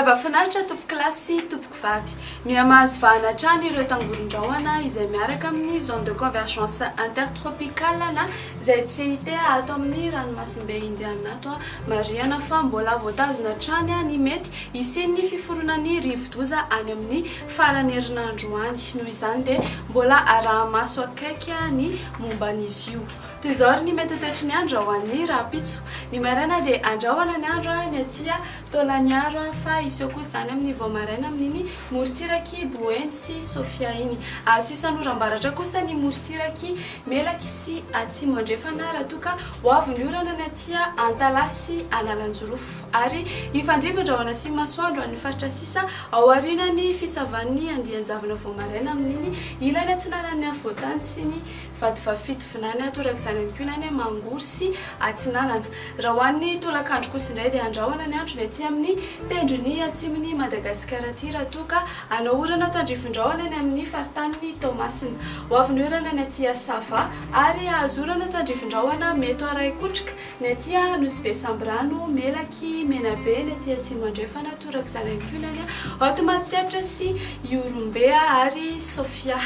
Arahaba finaritra tompokolahy sy tompokovavy. Miha-mahazo vahana hatrany ireo tangoron-drahona izay miaraka amin'ny Zone de Convergence Intertropicale na ZCIT ato amin'ny ranomasimbe Indiana ato. Marihana fa mbola voatazona hatrany ny mety hisian'ny fiforonan'ny rivodoza any amin'ny faran'ny herinandro any. Noho izany dia mbola araha-maso akaiky ny momba an'izy io. Toy izao ary ny mety ho toetry ny andro ho an'ny rahampitso. Ny maraina dia andrahona ny andro ny aty Taolagnaro fa hiseho kosa izany amin'ny vao maraina amin'iny morontsirak'i Boeny sy Sofia iny. Azo sisanoram-baratra kosa ny morontsirak'i Melaky sy Atsimo Andrefana raha toa ka ho avy ny orana ny aty Antalaha sy Analanjirofo. Ary hifandimby ny rahona sy masoandro any faritra sisa ao aorianan'ny fisavan'ny andian-javona vao maraina amin'iny ilany atsinanan'ny afovoantany sy ny Vatovavy Fitovinany, torak'izany ihany koa ny any Mangory sy Atsinanana. Raha ho an'ny tolakandro kosa indray dia andrahona ny andro ny aty amin'ny tendrony atsimon'i Madagasikara aty raha toa ka hanao orana tandrifin-drahona ny amin'ny faritanin'i Toamasina. Ho avy ny orana ny aty Sava ary hahazo orana tandrifin-drahona mety ho arahin-kotroka ny aty Nosy Be Sambirano, Melaky, Menabe, ny aty Atsimo Andrefana, torak'izany ihany koa ny any Haute Matsiatra sy Ihorombe ary Sofia.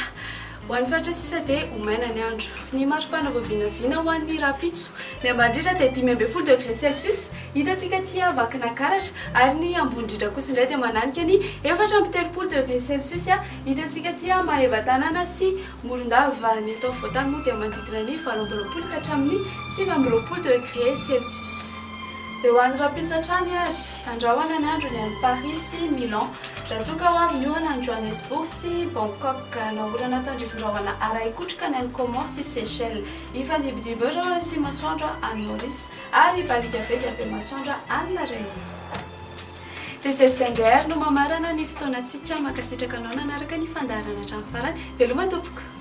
Ho an'ny faritra sisa dia ho maina ny andro. Ny maripana vao vinavina ho an'ny rahampitso. Ny ambany indrindra dia 15 degré celsius, hitantsika aty Vakinankaratra, ary ny ambony indrindra kosa indray dia mananika ny 34 degré celsius, hitantsika aty Maevatanàna sy Morondava. Ny eto afovoantany moa dia manodidina ny 28 ka hatramin'ny 29 degré celsius. Dia ho an'ny rahampitso hatrany ary, andrahona ny andro ny any Paris sy Milan. Raha toa ka ho avy ny orana any Johannesburg sy Bangkok, na orana tandrifin-drahona arahin-kotroka ny any Comores sy Seychelles. Hifandibidimby eo rahona sy masoandro any Maurice, ary hibaliaka be dia be masoandro any La Réunion. Dia izay sy izay indray ary no mamarana ny fotoanantsika. Mankasitraka anao nanaraka ny fandaharana hatramin'ny farany. Veloma tompoko!